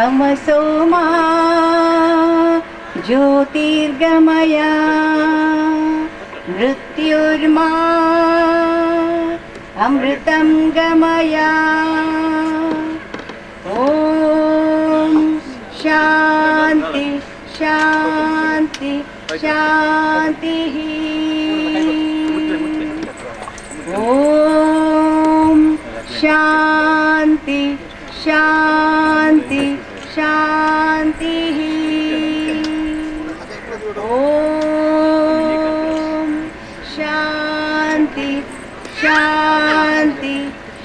तमसो मा ज्योतिर्गमय मृत्युर्मा अमृतं गमय। ॐ शान्ति शान्ति शान्तिः। ॐ शान्ति शान्ति शान्तिः। ॐ शान्ति शान्ति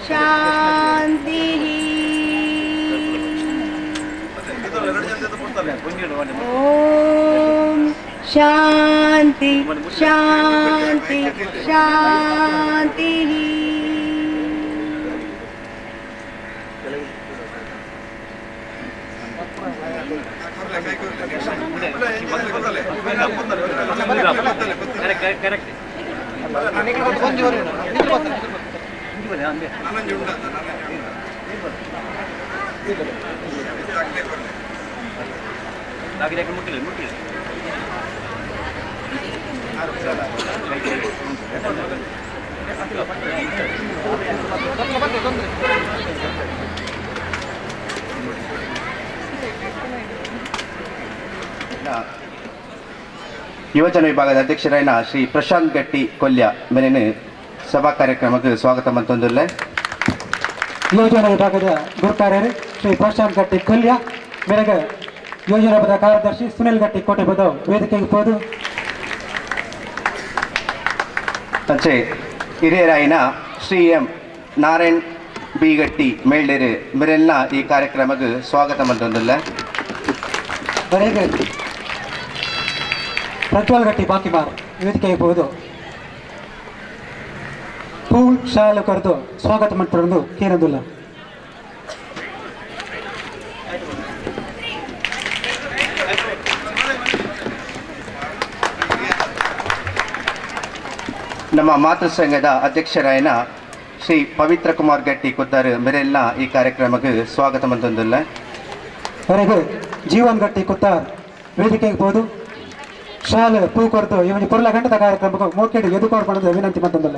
शान्तिः। ॐ शान्ति शान्ति शान्तिः। ಯುವಜನ ವಿಭಾಗದ ಅಧ್ಯಕ್ಷರಾದ ಶ್ರೀ ಪ್ರಶಾಂತ್ ಗಟ್ಟಿ ಕೊಲ್ಯ ಮೇಲಿನ ಸಭಾ ಕಾರ್ಯಕ್ರಮಕ್ಕೆ ಸ್ವಾಗತ ಮಂತೊಂದುಲ್ಲೆ. ಯುವಜನ ವಿಭಾಗದ ಗುರುಕಾರ್ಯರು ಶ್ರೀ ಪ್ರಶಾಂತ್ ಗಟ್ಟಿ ಕೊಲ್ಯ ಮೇರೆಗೆ ಯೋಜನಾ ವಿಭಾಗದ ಕಾರ್ಯದರ್ಶಿ ಸುನಿಲ್ ಗಟ್ಟಿ ಕೋಟೆಬದ ವೇದಿಕೆಗೆ ಹೋದು. ಅಂಚೆ ಹಿರಿಯರಾಯಿನ ಶ್ರೀ ಎಂ ನಾರಾಯಣ್ ಬಿ ಗಟ್ಟಿ ಮೇಲ್ಡೇರು ಮೇರೆಲ್ಲ ಈ ಕಾರ್ಯಕ್ರಮಕ್ಕೆ ಸ್ವಾಗತ ಮಂತೊಂದುಲ್ಲೆ. ಬರೆಗೆ ಪ್ರಜ್ವಲ್ ಗಟ್ಟಿ ಬಾಕಿಮಾರ್ ವೇದಿಕೆಗೆ ಹೋದು ಪೂಲ್ ಶಾಲು ಕರೆದು ಸ್ವಾಗತ ಮಾಡ್ತಾರೆ ಕೇರದುಲ್ಲ. ನಮ್ಮ ಮಾತೃ ಸಂಘದ ಅಧ್ಯಕ್ಷರಾಯನ ಶ್ರೀ ಪವಿತ್ರ ಕುಮಾರ್ ಗಟ್ಟಿ ಕುದ್ದಾರು ಮೇರೆಲ್ಲ ಈ ಕಾರ್ಯಕ್ರಮಕ್ಕೆ ಸ್ವಾಗತ ಮಂತೊಂದುಲ್ಲ. ಹೊರಗೆ ಜೀವನ್ ಗಟ್ಟಿ ಕುತ್ತಾರ್ ವೇದಿಕೆಗೆ ಹೋದು ಶಾಲೆ ಪೂ ಕೊರತು ಇವನಿ ಪೊರ್ಲ ಗಂಟದ ಕಾರ್ಯಕ್ರಮಕ್ಕೆ ಮೋಕೆಡು ಎದುಕೋರ್ಪಣದ ವಿನಂತಿ ಮಂತೊಂದುಲ್ಲ.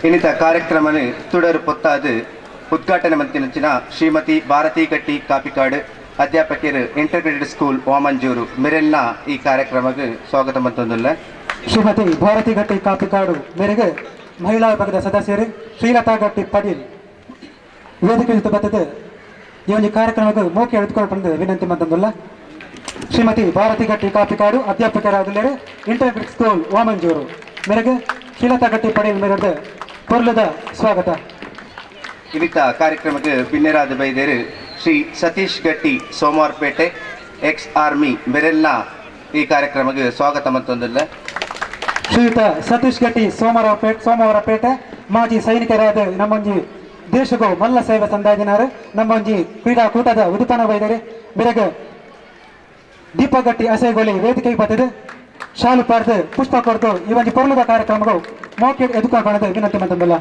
ಇನ್ನಿತ ಕಾರ್ಯಕ್ರಮನ ತುಡರು ಪೊತ್ತಾದು ಉದ್ಘಾಟನೆ ಮಂತಿನಂಚಿನ ಶ್ರೀಮತಿ ಭಾರತಿ ಗಟ್ಟಿ ಕಾಪಿಕಾಡು ಅಧ್ಯಾಪಕಿಯರು ಇಂಟರ್ಗ್ರೇಟೆಡ್ ಸ್ಕೂಲ್ ವಾಮಂಜೂರು ಮೆರೆಲ್ನ ಈ ಕಾರ್ಯಕ್ರಮಕ್ಕೆ ಸ್ವಾಗತ ಮಂತೊಂದುಲ್ಲ. ಶ್ರೀಮತಿ ಭಾರತಿ ಗಟ್ಟಿ ಕಾಪಿಕಾಡು ಮೇರೆಗೆ ಮಹಿಳಾ ವಿಭಾಗದ ಸದಸ್ಯರು ಶ್ರೀಲತಾ ಗಟ್ಟಿ ಪಟೇಲ್ ವೇದಿಕೆ ಜೊತೆ ಬರ್ತದೆ ಈ ಒಂದು ಕಾರ್ಯಕ್ರಮಕ್ಕೆ ಮೋಕೆ ಎಳೆದುಕೊಂಡು ವಿನಂತಿ ಮಂತೊಂದುಲ್ಲ. ಶ್ರೀಮತಿ ಭಾರತಿ ಗಟ್ಟಿ ಕಾಪಿಕಾಡು ಅಧ್ಯಾಪಕರಾದಲ್ಲರೆ ಇಂಟರ್ಗ್ರೇಟೆಡ್ ಸ್ಕೂಲ್ ವಾಮಂಜೂರು ಮೇರೆಗೆ ಶ್ರೀಲತಾ ಗಟ್ಟಿ ಪಟೇಲ್ ಮೇರೆದ ಪೊರ್ಲದ ಸ್ವಾಗತ. ಇನ್ನಿತ ಕಾರ್ಯಕ್ರಮಕ್ಕೆ ಬಿನ್ನೆರಾದ ಬೈದೇರು ಶ್ರೀ ಸತೀಶ್ ಗಟ್ಟಿ ಸೋಮವಾರಪೇಟೆ ಎಕ್ಸ್ ಆರ್ಮಿ ಮೆರೆಲ್ನ ಈ ಕಾರ್ಯಕ್ರಮಕ್ಕೆ ಸ್ವಾಗತ ಮಂತೊಂದುಲ್ಲ. ಶ್ರೀಯುತ ಸತೀಶ್ ಗಟ್ಟಿ ಸೋಮವಾರಪೇಟೆ ಮಾಜಿ ಸೈನಿಕರಾದ ನಮ್ಮೊಂಜಿ ದೇಶಕ್ಕೂ ಮಲ್ಲ ಸೇವೆ ಸಂದಾಜಿನಾರು ನಮ್ಮೊಂಜಿ ಕ್ರೀಡಾಕೂಟದ ಉದಿಪನ ವೈದ್ಯರು ಬೆರಗ ದೀಪಗಟ್ಟಿ ಅಸೆಗೊಳಿ ವೇದಿಕೆಗೆ ಬರ್ತದೆ ಶಾಲು ಪಾರ್ದು ಪುಷ್ಪ ಕೊಡ್ದು ಈ ಒಂದು ಪೊರ್ಲುದ ಕಾರ್ಯಕ್ರಮಗಳು ಮೋಕೆ ಎದುಕೊಂಡದ ವಿನಂತಿ ಮಂತೊಂದುಲ್ಲ.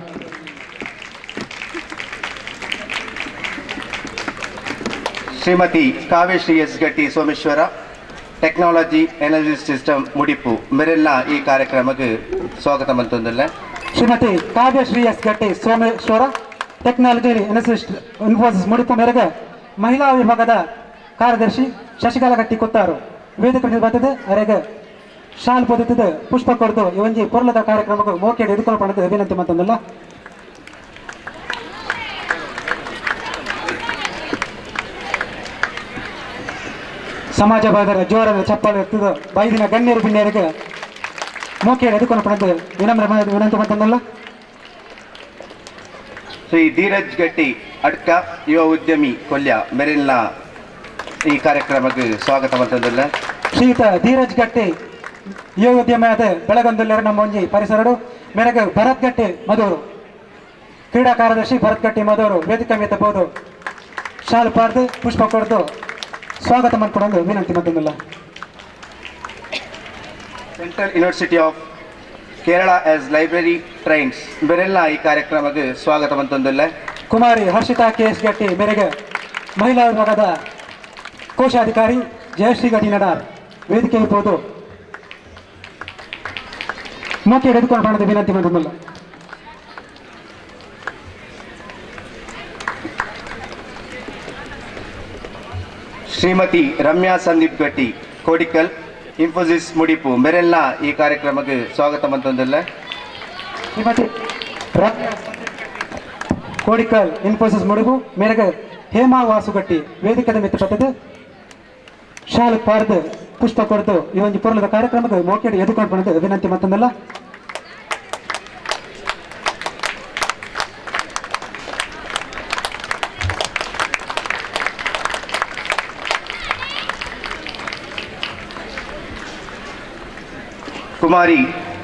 Shrimati Kavyashree S Gatti Someshwara technology energy system Mudipu ಮೆರೆಲ್ನ ಈ ಕಾರ್ಯಕ್ರಮಕ್ಕೆ ಸ್ವಾಗತ ಮಂತೊಂದುಲ್ಲ. ಶ್ರೀಮತಿ ಕಾವ್ಯಶ್ರೀ ಎಸ್ ಗಟ್ಟಿ ಸೋಮೇಶ್ವರ ಟೆಕ್ನಾಲಜಿ ಎನಲಿಸ್ಟ್ ಇನ್ಫೋಸಿಸ್ ಮುಡಿಪು ಮೇರೆಗೆ ಮಹಿಳಾ ವಿಭಾಗದ ಕಾರ್ಯದರ್ಶಿ ಶಶಿಕಲಾ ಗಟ್ಟಿ ಕೊತ್ತಾರು ವೇದಿಕೆ ಬರ್ತದೆ ಅರೆಗೆ ಶಾಲ್ ಪೊದಿತ್ತದೆ ಪುಷ್ಪ ಕೊಡ್ದು ಈ ಒಂಜಿ ಪೊರ್ಲದ ಕಾರ್ಯಕ್ರಮಕ್ಕೆ ಮೋಕೆ ಎದುಕೊಂಡು ವಿನಂತಿ ಮಂತೊಂದುಲ್ಲ. ಸಮಾಜ ಬಾದರ ಜೋರದ ಚಪ್ಪಾಳೆ ಇರ್ತದೆ ಬೈದಿನ ಗಣ್ಯರು ಬಿಣ್ಯರಿಗೆ ಮೋಕೆ ಎದುಕೊಂಡು ವಿನಮ್ರ ವಿನಂತಿ ಮಂತೊಂದುಲ್ಲ. ಶ್ರೀ ಧೀರಜ್ ಗಟ್ಟಿ ಅಡ್ಕ ಯುವ ಉದ್ಯಮಿ ಕೊಲ್ಯ ಮೆರೆಲ್ನ ಈ ಕಾರ್ಯಕ್ರಮಕ್ಕೆ ಸ್ವಾಗತ ಮಂತೊಂದುಲ್ಲ. ಶ್ರೀಯುತ ಧೀರಜ್ ಗಟ್ಟಿ ಯುವ ಉದ್ಯಮಿ ಆದ ಬೆಳಗೊಂದುಲ್ಲರ ನಮ್ಮ ಒಂಜಿ ಪರಿಸರಡು ಮೇರೆಗೆ ಭರತ್ ಗಟ್ಟಿ ಮಧೂರು ಕ್ರೀಡಾ ಕಾರ್ಯದರ್ಶಿ ಭರತ್ ಗಟ್ಟಿ ಮಧೂರು ವೇದಿಕೆ ಮೇಲೆ ಬೋದು ಶಾಲು ಪಾರ್ದು ಪುಷ್ಪ ಕೊಡ್ದು ಸ್ವಾಗತ ಮಾಡ್ಕೊಡೋದು ವಿನಂತಿ ಮಂತೊಂದುಲ್ಲ. Central university of Kerala as library trains ಬೆರೆಲ್ಲ ಈ ಕಾರ್ಯಕ್ರಮಕ್ಕೆ ಸ್ವಾಗತ ಮಂತೊಂದುಲ್ಲ. ಕುಮಾರಿ ಹರ್ಷಿತಾ ಕೆ ಎಸ್ ಗಟ್ಟಿ ಮೇರೆಗೆ ಮಹಿಳಾ ವಿಭಾಗದ ಕೋಶಾಧಿಕಾರಿ ಜಯಶ್ರೀ ಗಟ್ಟಿ ನಡಾರ್ ವೇದಿಕೆ ಇರ್ಬೋದು ಮೋಕೆ ಹಿಡಿದುಕೊಂಡು ಬಣ್ಣದ ವಿನಂತಿ ಮಂತೊಂದುಲ್ಲ. ಶ್ರೀಮತಿ ರಮ್ಯಾ ಸಂದೀಪ್ ಗಟ್ಟಿ ಕೋಡಿಕಲ್ ಇನ್ಫೋಸಿಸ್ ಮುಡಿಪು ಮೆರೆಲ್ಲ ಈ ಕಾರ್ಯಕ್ರಮಕ್ಕೆ ಸ್ವಾಗತ ಮಂತೊಂದುಲ್ಲ. ಶ್ರೀಮತಿ ರಮ್ಯಾ ಕೋಡಿಕಲ್ ಇನ್ಫೋಸಿಸ್ ಮುಡುಗು ಮೇರೆಗೆ ಹೇಮಾ ವಾಸುಗಟ್ಟಿ ವೇದಿಕೆದ ಮಿತ್ತ ಪತ್ತದು ಶಾಲು ಪಾರ್ದು ಪುಷ್ಪ ಕೊಡ್ದು ಈ ಒಂದು ಪೊರ್ಲದ ಕಾರ್ಯಕ್ರಮಕ್ಕೆ ಮೋಕೆಡ್ ಎದುಕೊಂಡು ಬಂದು ವಿನಂತಿ ಮತ್ತೊಂದಲ್ಲ. ಕುಮಾರಿ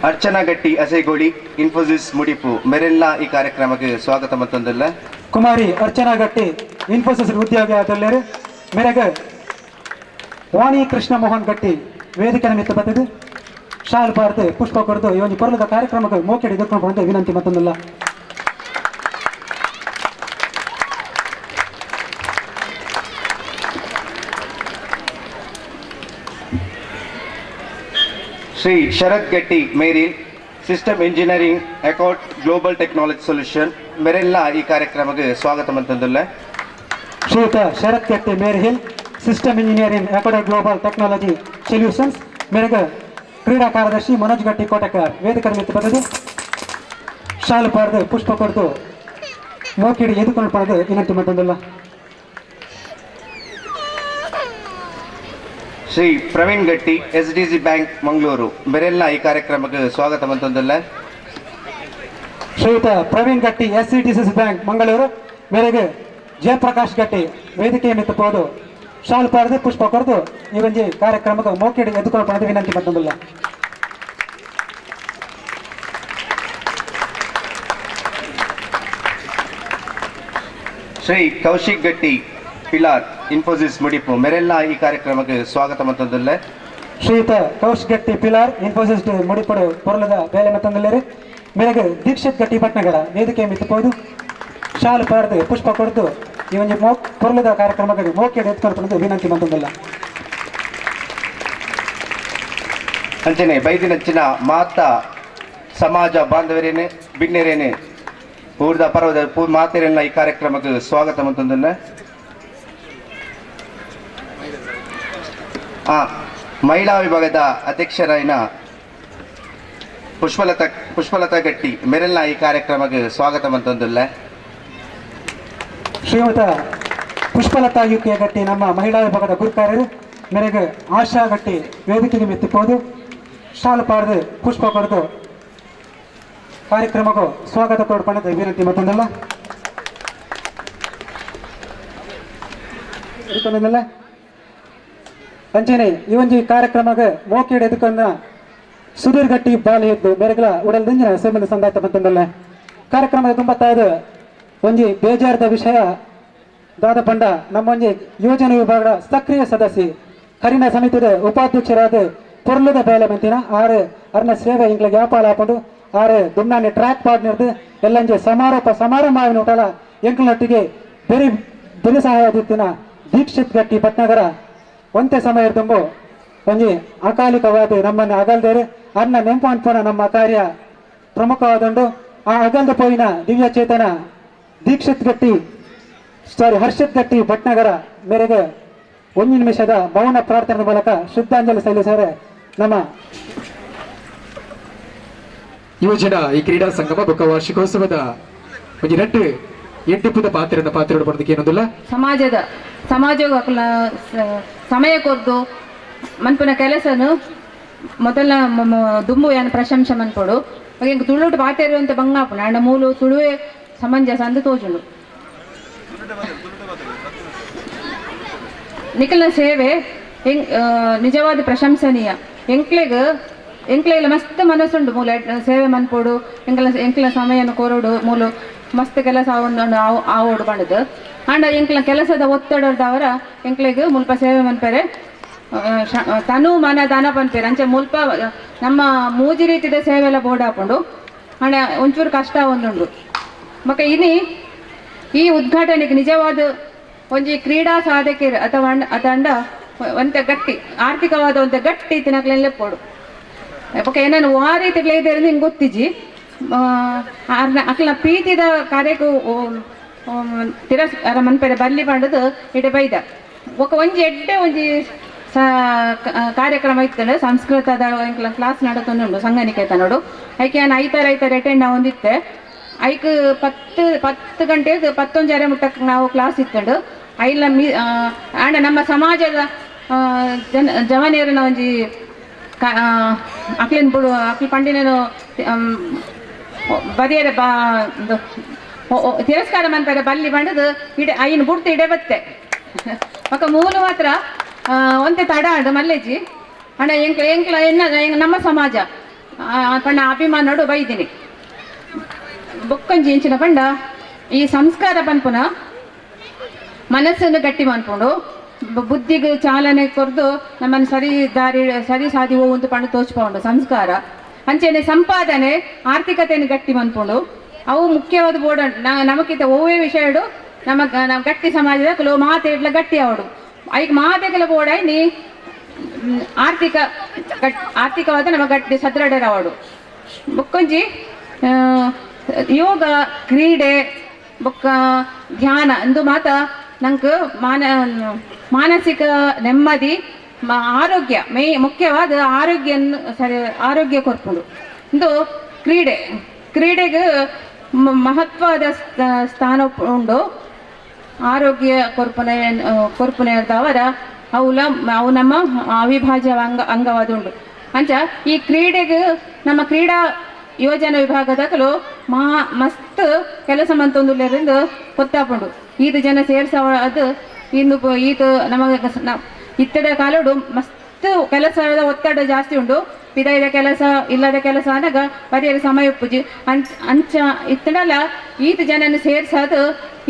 ಅರ್ಚನಾ ಗಟ್ಟಿ ಅಸೈಗೋಳಿ ಇನ್ಫೋಸಿಸ್ ಮುಡಿಪು ಮೆರೆಲ್ಲ ಈ ಕಾರ್ಯಕ್ರಮಕ್ಕೆ ಸ್ವಾಗತ ಮತ್ತೊಂದಲ್ಲ. ಕುಮಾರಿ ಅರ್ಚನಾ ಗಟ್ಟಿ ಇನ್ಫೋಸಿಸ್ ಉದ್ಯೋಗಿ ಆದಲ್ಲೇರು ಮೇರೆಗೆ ವಾಣಿ ಕೃಷ್ಣ ಮೋಹನ್ ಗಟ್ಟಿ ವೇದಿಕೆ ನಿಮಿತ್ತ ಬರ್ತದೆ ಶಾಲ್ ಪಾರ್ದು ಪುಷ್ಪ ಕೊಡ್ದು ಈ ಒಂದು ಪೊರ್ಲದ ಕಾರ್ಯಕ್ರಮಕ್ಕೆ ಮೋಕೆಡ್ ಎದುರ್ಕೊಂಡು ಬಂದು ವಿನಂತಿ ಮತ್ತೊಂದಲ್ಲ. Shri Sharath Gatti Meri system engineering Accord global technology solution ಮೆರೆಲ್ಲ ಈ ಕಾರ್ಯಕ್ರಮಕ್ಕೆ ಸ್ವಾಗತ ಮಂತೊಂದುಲ್ಲ. ಶ್ರೀಯುತ Sharath Gatti Meri Hill system engineering Accord global technology solutions ಮೇರೆಗೆ ಕ್ರೀಡಾ ಕಾರ್ಯದರ್ಶಿ ಮನೋಜ್ ಗಟ್ಟಿ ಕೋಟಕರ್ ವೇದಿಕೆ ನಿಮಿತ್ತ ಬರೆದು ಶಾಲು ಪಾರ್ದು ಪುಷ್ಪ ಕೊಡ್ದು ಮೋಕಿಡಿ ಎದುಕೊಂಡು ಪಡೆದು ವಿನಂತಿ ಮಂತೊಂದುಲ್ಲ. Shri Praveen Gatti S D C bank Mangaluru ಮೆರೆಲ್ಲ ಈ ಕಾರ್ಯಕ್ರಮಕ್ಕೆ ಸ್ವಾಗತ ಮಂತೊಂದುಲ್ಲ. ಶ್ರೀಯುತ Praveen Gatti S C D C bank Mangaluru ಮೇರೆಗೆ ಜಯಪ್ರಕಾಶ್ ಗಟ್ಟಿ ವೇದಿಕೆಯ ಮಿತ್ತ ಪೋದು ಶಾಲು ಪಾರ್ದು ಪುಷ್ಪ ಕೊರೆದು ಈ ಒಂಜಿ ಕಾರ್ಯಕ್ರಮಕ್ಕೆ ಮೋಕಿಡಿ ಎದುಕೊಂಡು ಪಡೆದು ವಿನಂತಿ ಮಂತೊಂದುಲ್ಲ. ಶ್ರೀ ಕೌಶಿಕ್ ಗಟ್ಟಿ ಪಿಲಾರ್ ಇನ್ಫೋಸಿಸ್ ಮುಡಿಪು ಮೆರೆಲ್ಲ ಈ ಕಾರ್ಯಕ್ರಮಕ್ಕೆ ಸ್ವಾಗತ ಮಂತೊಂದುಲ್ಲ. ಶ್ರೀಯುತ ಕೌಶಿಕ್ ಗಟ್ಟಿ ಪಿಲಾರ್ ಇನ್ಫೋಸಿಸ್ ಮುಡಿಪಡು ಪೊರ್ಲದ ಬೇಲೆ ಮತ್ತೊಂದುಲ್ಲೇರು ಮೇರೆಗೆ ದೀಕ್ಷಿತ್ ಗಟ್ಟಿ ಭಟ್ನಗರ ವೇದಿಕೆ ಮಿತ್ತ ಪೋದು ಶಾಲು ಪಾರ್ದು ಪುಷ್ಪ ಕೊಡ್ದು ಈ ಒಂಜಿ ಪೊರ್ಲದ ಕಾರ್ಯಕ್ರಮಕ್ಕೆ ಮೋಕೆಡ್ ಎತ್ಕೊಂಡು ಪಡೆದು ವಿನಂತಿ ಮಂತೊಂದುಲ್ಲ. ಅಂಚನೆ ಬೈದಿನಂಚಿನ ಮಾತಾ ಸಮಾಜ ಬಾಂಧವರೇನೆ ಬಿನ್ನೆರೇನೆ ಊರ್ದ ಪರ್ವದ ಮಾತೆರೆಲ್ಲ ಈ ಕಾರ್ಯಕ್ರಮಕ್ಕೆ ಸ್ವಾಗತ ಮಂತೊಂದುಲ್ಲ. ಮಹಿಳಾ ವಿಭಾಗದ ಅಧ್ಯಕ್ಷರಾಯಿನ ಪುಷ್ಪಲತಾ ಗಟ್ಟಿ ಮೆರೆಲ್ಲ ಈ ಕಾರ್ಯಕ್ರಮಕ್ಕೆ ಸ್ವಾಗತ ಮಂತೊಂದುಲ್ಲ. ಶ್ರೀಮತ ಪುಷ್ಪಲತಾ ಯುಕೆ ಗಟ್ಟಿ ನಮ್ಮ ಮಹಿಳಾ ವಿಭಾಗದ ಗುರುಕಾರ್ಯರು ಮೇರೆಗೆ ಆಶಾ ಗಟ್ಟಿ ವೇದಿಕೆಗೆ ಮೆತ್ತಿಪೋದು ಶಾಲು ಪಾರ್ದು ಪುಷ್ಪ ಕೊಡ್ದು ಕಾರ್ಯಕ್ರಮಕ್ಕೂ ಸ್ವಾಗತ ಕೊಡ್ಪಣದ ವಿನಂತಿ ಮತ್ತೊಂದಲ್ಲ. ಅಂಚನೆ ಈ ಒಂಜಿ ಕಾರ್ಯಕ್ರಮಕ್ಕೆ ಮೋಕಿಡ್ ಎದುಕೊಂಡ ಸುಧೀರ್ ಗಟ್ಟಿ ಬಾಲಿ ಎದ್ದು ಮೇರೆಗಳ ಉಡಲ್ದಿಂಜಿನ ಸಂಬಂಧ ಸಂದಾಯ್ತ ಬಂತಂದಲ್ಲ. ಕಾರ್ಯಕ್ರಮದ ತುಂಬ ತಾಯ್ದು ಒಂಜಿ ಬೇಜಾರದ ವಿಷಯ ದಾದ ಪಂಡ ನಮ್ಮೊಂಜಿ ಯೋಜನೆ ವಿಭಾಗದ ಸಕ್ರಿಯ ಸದಸ್ಯ ಕರಿನ ಸಮಿತಿಯ ಉಪಾಧ್ಯಕ್ಷರಾದ ಪೊರ್ಲದ ಬೇಲೆ ಮಂತಿನ ಆರು ಅರ್ನ ಸೇವೆ ಇಂಗ್ಲಿಗೆ ವ್ಯಾಪಾರ ಹಾಕೊಂಡು ಆರು ದುಮ್ನಾನಿ ಟ್ರ್ಯಾಕ್ ಪಾಡ್ನಿರ್ದು ಎಲ್ಲಂಜೆ ಸಮಾರೋಪ ಸಮಾರಂಭ ಆಗಿನ ಉಟಲ ಎಂಕ್ಲನೊಟ್ಟಿಗೆ ಬೆರಿ ಬೆಲೆ ಸಹಾಯ ದಿತ್ತಿನ ದೀಕ್ಷಿತ್ ಗಟ್ಟಿ ಭಟ್ನಗರ ಒಂತೆ ಸಮಯ ತುಂಬು ಒಂಜಿ ಅಕಾಲಿಕವಾದ ನಮ್ಮನ್ನು ಅಗಲ್ದೇರೆ ಅನ್ನ ನೆಂಪು ಅನ್ಪೋಣ ನಮ್ಮ ಕಾರ್ಯ ಪ್ರಮುಖವಾದಂಡು ಆ ಅಗಲ್ದ ಪೋಯಿನ ದಿವ್ಯ ಚೇತನ ದೀಕ್ಷಿತ್ ಗಟ್ಟಿ ಸಾರಿ ಹರ್ಷಿತ್ ಗಟ್ಟಿ ಭಟ್ನಗರ ಮೇರೆಗೆ ಒಂದು ನಿಮಿಷದ ಮೌನ ಪ್ರಾರ್ಥನೆ ಮೂಲಕ ಶ್ರದ್ಧಾಂಜಲಿ ಸಲ್ಲಿಸಿದರೆ ನಮ್ಮ ಯುವಜನ ಈ ಕ್ರೀಡಾ ಸಂಗಮ ಬೊಕ್ಕ ವಾರ್ಷಿಕೋತ್ಸವದ ಒಂಜಿ ರಡ್ಡು ಎಂಟುಪುದ ಪಾತ್ರನ ಪಾತ್ರ ಬರೋದಕ್ಕೆ ಏನೊಂದಿಲ್ಲ. ಸಮಾಜದ ಸಮಾಜ ಸಮಯ ಕೊರ್ದು ಮನ್ಪುನ ಕೆಲಸನು ಮೊದಲ ದುಂಬು ಏನು ಪ್ರಶಂಸೆ ಮನ್ಪೊಡು ಎಂಕ್ ತುಳುಟು ಪಾತೆರುವಂತ ಬಂಗಾಪುನ ಅಂಡ ಮೂಲು ತುಳುವೆ ಸಮಂಜಸ ಅಂದು ತೋಜುಂಡು. ನಿಖಲ್ನ ಸೇವೆ ನಿಜವಾದ ಪ್ರಶಂಸನೀಯ. ಎಂಕ್ಲೆಗ್ ಎಂಕ್ಲೆಲ ಮಸ್ತ್ ಮನಸ್ಸುಂಡು ಮೂಲ ಸೇವೆ ಮನ್ಪೊಡು ಎಂಕ್ಲ ಎಂಕ್ಲ ಸಮಯನ ಕೊರಡು ಮೂಲು ಮಸ್ತ್ ಕೆಲಸ ಆವೋಡು ಪಂಡದು ಆಂಡ ಎಂಕ್ಲ ಕೆಲಸದ ಒತ್ತಡದವರ ಎಂಕ್ಲೆಗ್ ಮುಲ್ಪ ಸೇವೆ ಮನ್ಪೆರೆ ತನು ಮನ ದಾನ ಪನ್ಪೆರ್ ಅಂಚೆ ಮುಲ್ಪ ನಮ್ಮ ಮೂಜಿ ರೀತಿದ ಸೇವೆಲ್ಲ ಬೋರ್ಡ್ ಹಾಕೊಂಡು ಹಣ ಒಂಚೂರು ಕಷ್ಟ ಒಂದುಂಡು. ಬೊಕ್ಕ ಇನಿ ಈ ಉದ್ಘಾಟನೆಗೆ ನಿಜವಾದ ಒಂಜಿ ಕ್ರೀಡಾ ಸಾಧಕರು ಅಥವಾ ಅತಂಡ ಒಂತೆ ಗಟ್ಟಿ ಆರ್ಥಿಕವಾದ ಒಂತೆ ಗಟ್ಟಿ ತಿನ್ನಕ್ಲೆಲ್ಲ ಪೋಡು. ಬೊಕ್ಕ ಏನೇನು ಆ ರೀತಿ ಇದ್ದಾರೆ ಹಿಂಗೆ ಗೊತ್ತಿಜಿ ಅಕ್ಲ ಪ್ರೀತಿದ ಕಾರ್ಯಕ್ಕೂ ತಿರಸ್ಕಾರ ಮನ್ಪೆರೆ ಬಲ್ಲಿ ಪಂಡದು ಇಡೆ ಬೈದ. ಬೊಕ್ಕ ಒಂಜಿ ಎಡ್ಡೆ ಒಂಜಿ ಕಾರ್ಯಕ್ರಮ ಇತ್ತು ಸಂಸ್ಕೃತದ ಕ್ಲಾಸ್ ನಡತೊಂದುಂಡು ಸಂಘನಿಕೇತನೋಡು. ಐಕೆ ನಾನು ಐತಾರ ಐತಾರ ಅಟೆಂಡ್ ಒಂದಿತ್ತೆ. ಐಕ್ 10 ಗಂಟೆಗೆ 10:30 ಮುಟ್ಟಕ್ಕೆ ನಾವು ಕ್ಲಾಸ್ ಇತ್ತಂಡು. ಐಲ ಮೀ ಆಂಡ ನಮ್ಮ ಸಮಾಜದ ಜನ ಜವನಿಯರನ್ನ ಒಂಜಿ ಅಕ್ಲಿನ ಬುಡು ಅಕ್ಲಿ ಪಂಡಿನೇನು ಬರಿಯರೆ ಬಾ ತಿರಸ್ಕಾರ ಮಂತಾರೆ ಬಲ್ಲಿ ಬಂಡದು ಇಡೆ ಐನು ಬುಡ್ತು ಇಡೆ ಬತ್ತೆ. ಬೊಕ್ಕ ಮೂಲು ಮಾತ್ರ ಒಂತೆ ತಡ ಆಂಡ್ ಮಲ್ಲೆಜ್ಜಿ ಅಣ್ಣ ಎಂಕ್ಲ ಎಂಕ್ಲ ಎನ್ನ ನಮ್ಮ ಸಮಾಜ ಪಂಡ ಅಭಿಮಾನೋಡು ಬೈದಿನಿ. ಬೊಕ್ಕಂಜಿ ಇಂಚಿನ ಪಂಡ ಈ ಸಂಸ್ಕಾರ ಪನ್ಪುನ ಮನಸ್ಸನ್ನು ಗಟ್ಟಿ ಮನ್ಪುಂಡು, ಬುದ್ಧಿಗೆ ಚಾಲನೆ ಕೊರ್ದು ನಮ್ಮನ್ನು ಸರಿ ದಾರಿ ಸರಿ ಸಾದಿ ಹೋಗುವಂತ ಪಂಡ ತೋಚ್ಪೌಂಡು ಸಂಸ್ಕಾರ. ಅಂಚೆನೆ ಸಂಪಾದನೆ ಆರ್ಥಿಕತೆಯನ್ನು ಗಟ್ಟಿ ಮನ್ಪುಂಡು. ಅವು ಮುಖ್ಯವಾದ ಬೋರ್ಡ್ ನಮಕಿತ ಒವ್ವೇ ವಿಷಯಡು ನಮ್ಮ ನಮ್ಮ ಗಟ್ಟಿ ಸಮಾಜದ ಕೆಲವು ಮಾತೆಡ್ಲ ಗಟ್ಟಿ ಅವಡು. ಐಕ್ ಮಾತೆಗೆಲ್ಲ ಬೋರ್ಡ್ ನೀ ಆರ್ಥಿಕ ಆರ್ಥಿಕವಾದ ನಮ್ಮ ಗಟ್ಟಿ ಸದೃಢರವಡು. ಬೊಕ್ಕೊಂಜಿ ಯೋಗ ಕ್ರೀಡೆ ಬೊಕ್ಕ ಧ್ಯಾನ ಅಂದು ಮಾತ ನಂಗೆ ಮಾನಸಿಕ ನೆಮ್ಮದಿ ಆರೋಗ್ಯ ಮುಖ್ಯವಾದ ಆರೋಗ್ಯ ಸರಿ ಆರೋಗ್ಯ ಕೊರ್ಪುಂಡು. ಇಂದು ಕ್ರೀಡೆ ಕ್ರೀಡೆಗೆ ಮಹತ್ವದ ಸ್ಥಾನ ಉಂಡು. ಆರೋಗ್ಯ ಕೊರ್ಪುನೆ ಕೊರ್ಪುನೆ ಅವರ ಅವುಲ ಅವು ನಮ್ಮ ಅವಿಭಾಜ್ಯ ಅಂಗವಾದ ಉಂಡು. ಅಂಚ ಈ ಕ್ರೀಡೆಗೆ ನಮ್ಮ ಕ್ರೀಡಾ ಯೋಜನಾ ವಿಭಾಗದಕಲು ಮಸ್ತ್ ಕೆಲಸ ಮಂತೊಂದುಲ್ಲೆರಿಂದ ಗೊತ್ತಾಪುಂಡು. ಈತ ಜನ ಸೇರ್ಸವ ಅದು ಇನ್ನು ಈತ ನಮಗೆ ಇತ್ತದ ಕಾಲೋಡು ಮಸ್ತ್ ಕೆಲಸದ ಒತ್ತಡ ಜಾಸ್ತಿ ಉಂಡು. ಪಿದಾಯಿದ ಕೆಲಸ ಇಲ್ಲದ ಕೆಲಸ ಅಂದಾಗ ಪರಿಹಾರ ಸಮಯ ಉಪ್ಪುಜಿ ಅಂಚ ಇತ್ತಡಲ್ಲ ಈತ ಜನನ ಸೇರ್ಸದು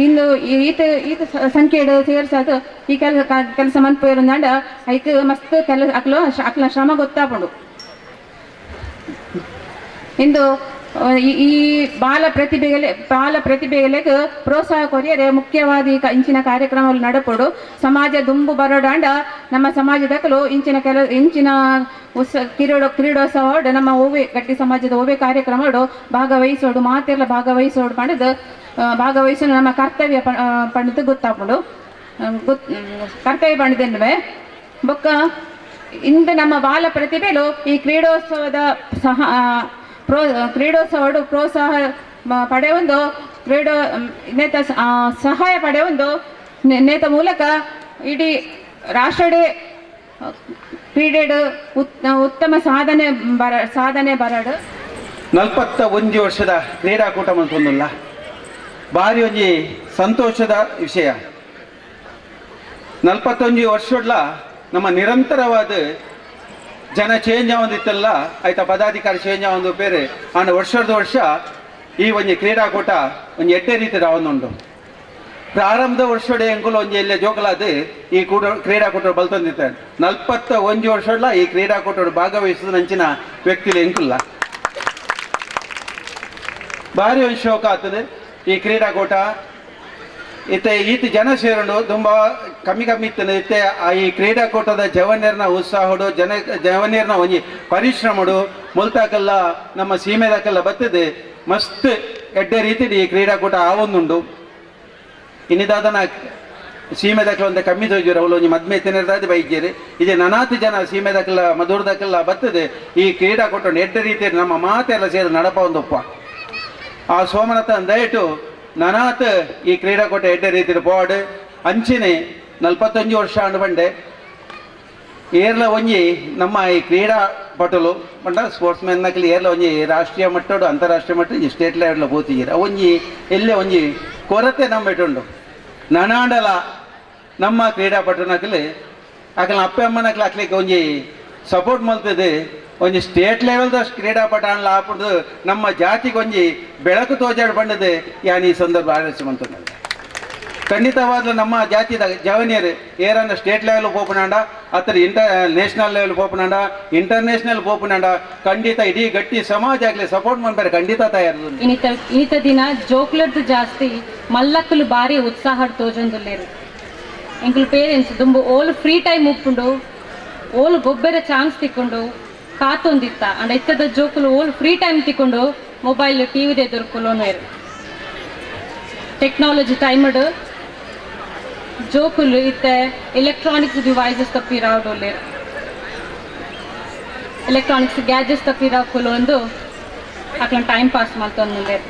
ಇನ್ನು ಈತ ಈತ ಸಂಖ್ಯೆಡು ಸೇರ್ಸದು ಈ ಕೆಲಸ ಕೆಲಸ ಮನ್ಪು ಐಕ್ ಮಸ್ತ್ ಕೆಲಸ ಅಕ್ಲು ಅಕ್ಲ ಶ್ರಮ ಗೊತ್ತಾಪುಂಡು. ಇಂದು ಈ ಬಾಲ ಪ್ರತಿಭೆಗಳಿಗೆ ಪ್ರೋತ್ಸಾಹ ಕೊರಿಯರೆ ಮುಖ್ಯವಾದ ಈ ಇಂಚಿನ ಕಾರ್ಯಕ್ರಮಗಳು ನಡಪಡು. ಸಮಾಜ ದುಂಬು ಬರೋಡಾಂಡ ನಮ್ಮ ಸಮಾಜದಕಲು ಇಂಚಿನ ಇಂಚಿನ ಕ್ರೀಡೋತ್ಸವ ನಮ್ಮ ಓವೆ ಗಟ್ಟಿ ಸಮಾಜದ ಓವೆ ಕಾರ್ಯಕ್ರಮಗಳು ಭಾಗವಹಿಸೋಡು ಮಾತೆಲ್ಲ ಭಾಗವಹಿಸೋಡು ಪಂಡದು ಭಾಗವಹಿಸೋದು ನಮ್ಮ ಕರ್ತವ್ಯ ಪಂಡದು ಗೊತ್ತಾಪುಂಡು. ಕರ್ತವ್ಯ ಪಂಡದೆನ್ನುವೆ ಬೊಕ್ಕ ಇಂದು ನಮ್ಮ ಬಾಲ ಪ್ರತಿಭೆಲು ಈ ಕ್ರೀಡೋತ್ಸವದ ಸಹ ಕ್ರೀಡೋತ್ಸವಡು ಪ್ರೋತ್ಸಾಹ ಪಡೆಯೊಂದು ಕ್ರೀಡೋ ನೇತ ಸಹಾಯ ಪಡೆಯೊಂದು ನೇತ ಮೂಲಕ ಇಡೀ ರಾಷ್ಟ್ರಡೇ ಕ್ರೀಡೆಡು ಉತ್ತಮ ಸಾಧನೆ ಬರಡು. 41 ವರ್ಷದ ಕ್ರೀಡಾಕೂಟ ಅಂತೊಂದಿಲ್ಲ ಭಾರಿ ಒಂಜಿ ಸಂತೋಷದ ವಿಷಯ. 41 ವರ್ಷಡ್ಲ ನಮ್ಮ ನಿರಂತರವಾದ ಜನ ಚೇಂಜ್ ಆವೊಂದಿತ್ತಲ್ಲ ಆಯ್ತಾ ಪದಾಧಿಕಾರಿ ಚೇಂಜ್ ಆವೊಂದು ಬೇರೆ ಆಂಡ ವರ್ಷದ ವರ್ಷ ಈ ಒಂಜಿ ಕ್ರೀಡಾಕೂಟ ಒಂಜಿ ಎಡ್ಡೆ ರೀತಿದ ಆವೊಂದುಂಡು. ಪ್ರಾರಂಭದ ವರ್ಷಡೆ ಎಂಕುಲು ಒಂಜಿ ಎಲ್ಲ ಜೋಕಲಾದ ಈ ಕ್ರೀಡಾಕೂಟ ಬಲ್ತೊಂದಿತ್ತಾರೆ. 41 ವರ್ಷಡ್ಲ ಈ ಕ್ರೀಡಾಕೂಟ ಭಾಗವಹಿಸಿದ ನಂಚಿನ ವ್ಯಕ್ತಿಲು ಎಂಕುಲ್ಲ ಭಾರಿ ಒಂದು ಶೋಕ ಆಗ್ತದೆ ಈ ಕ್ರೀಡಾಕೂಟ. ಇತ್ತೆ ಈತ ಜನ ಸೇರುಂಡು ತುಂಬ ಕಮ್ಮಿ ಕಮ್ಮಿ ಇತ್ತನೆ. ಇತ್ತೆ ಈ ಕ್ರೀಡಾಕೂಟದ ಜವನಿಯರ್ನ ಉತ್ಸಾಹಡು ಜವನಿಯರ್ನ ಒಂಜಿ ಪರಿಶ್ರಮಡು ಮುಲ್ತಾಕಲ್ಲ ನಮ್ಮ ಸೀಮೆದಾಕಲ್ಲ ಬರ್ತದೆ ಮಸ್ತ್ ಎಡ್ಡೆ ರೀತಿಯಲ್ಲಿ ಈ ಕ್ರೀಡಾಕೂಟ ಆವೊಂದುಂಡು. ಇನ್ನಿದಾದನ ಸೀಮೆದಾಕಲ ಒಂದು ಕಮ್ಮಿ ತೋಜುರು ಅವಳು ಒಂಜಿ ಮದ್ಮೆ ತಿನ್ನದಾದ ಬೈಜೇರಿ ಇದೆ ನನಾತಿ ಜನ ಸೀಮೆದಾಕಲ್ಲ ಮಧುರದಾಕಲ್ಲ ಬರ್ತದೆ ಈ ಕ್ರೀಡಾಕೂಟ ಎಡ್ಡೆ ರೀತಿಯಲ್ಲಿ ನಮ್ಮ ಮಾತೆಲ್ಲ ಸೇರಿ ನಡಪ ಒಂದೊಪ್ಪ. ಆ ಸೋಮನಾಥ ದಯಟು ನನಾತ್ ಈ ಕ್ರೀಡಾಕೂಟ ಎಡ್ಡೆ ರೀತಿಯ ಪೋವಾಡು ಅಂಚಿನೆ 41 ವರ್ಷ ಅಂಡು ಬಂಡೆ ಏರ್ಲ ಒಂಜಿ ನಮ್ಮ ಈ ಕ್ರೀಡಾಪಟುಲು ಪಂಡ ಸ್ಪೋರ್ಟ್ಸ್ ಮ್ಯಾನ್ ನಕಲಿ ಏರ್ಲ ಒಂಜಿ ರಾಷ್ಟ್ರೀಯ ಮಟ್ಟಡು ಅಂತಾರಾಷ್ಟ್ರೀಯ ಮಟ್ಟ ಸ್ಟೇಟ್ ಲೆವೆಲ್ ಪೋತಿದ್ದೀರ ಒಂಜಿ ಎಲ್ಲೇ ಒಂಜಿ ಕೊರತೆ ನಮ್ಮ ಇಟ್ಟುಂಡು. ನನಾಂಡಲ ನಮ್ಮ ಕ್ರೀಡಾಪಟು ನಕಲಿ ಅಕಲ ಅಪ್ಪೆ ಅಮ್ಮನಕ್ಲಿ ಅಕ್ಲಿಕ್ಕೆ ಒಂಜಿ ಸಪೋರ್ಟ್ ಮಲ್ತದೆ ಒಂಜಿ ಸ್ಟೇಟ್ ಲೆವೆಲ್ದ ಕ್ರೀಡಾಪಟ ಅನ್ಲ ಆಪುಡ್ದು ನಮ್ಮ ಜಾತಿಗೆ ಒಂಜಿ ಬೆಳಕು ತೋಜಾಡ್ ಬಂಡದೆ ಯಾನ್ ಈ ಸಂದರ್ಭ ಆಲೋಚನೆ ಮಂತೊಂದುಲ್ಲೆ. ಖಂಡಿತವಾದ ನಮ್ಮ ಜಾತಿದ ಜವನಿಯರು ಏರನ್ನ ಸ್ಟೇಟ್ ಲೆವೆಲ್ ಪೋಪುನಾಂಡ ಅತ್ರ ನ್ಯಾಷನಲ್ ಲೆವೆಲ್ ಪೋಪುನಂಡ ಇಂಟರ್ನ್ಯಾಷನಲ್ ಪೋಪುನಂಡ ಖಂಡಿತ ಇಡೀ ಗಟ್ಟಿ ಸಮಾಜ ಆಗಲಿ ಸಪೋರ್ಟ್ ಮಾಡ್ತಾರೆ ಖಂಡಿತ ತಯಾರು. ಇನ್ನಿತ ಇನ್ನಿತ ದಿನ ಜೋಕ್ಲರ್ದು ಜಾಸ್ತಿ ಮಲ್ಲಕ್ಕಲು ಭಾರಿ ಉತ್ಸಾಹ ತೋಜೊಂದುಲ್ಲೇರು. ಎಂಕುಲು ಪೇರೆಂಟ್ಸ್ ದುಂಬು ಓಲು ಫ್ರೀ ಟೈಮ್ ಉಪ್ಪುಂಡು ಓಲು ಗೊಬ್ಬರ ಚಾನ್ಸ್ ತಿಕ್ಕೊಂಡು ಕಾತೊಂದಿತ್ತ ಅಂಡ ಇತ್ತದ ಜೋಕುಲು ಓಲು ಫ್ರೀ ಟೈಮ್ ತಿಕ್ಕೊಂಡು ಮೊಬೈಲ್ ಟಿವಿ ಎದುರ್ಕೊಲೋನೇರು. ಟೆಕ್ನಾಲಜಿ ಟೈಮಡ್ ಜೋಕುಲು ಇತ್ತೆ ಎಲೆಕ್ಟ್ರಾನಿಕ್ಸ್ ಡಿವೈಸಸ್ ತಪ್ಪಿರಾವಡೋಲೇರು, ಎಲೆಕ್ಟ್ರಾನಿಕ್ಸ್ ಗ್ಯಾಜೆಟ್ಸ್ ತಪ್ಪಿರಾವಕುಲು ಅಕ್ಲ ಟೈಮ್ ಪಾಸ್ ಮಾಡ್ತೊಂದುಲ್ಲೇರು.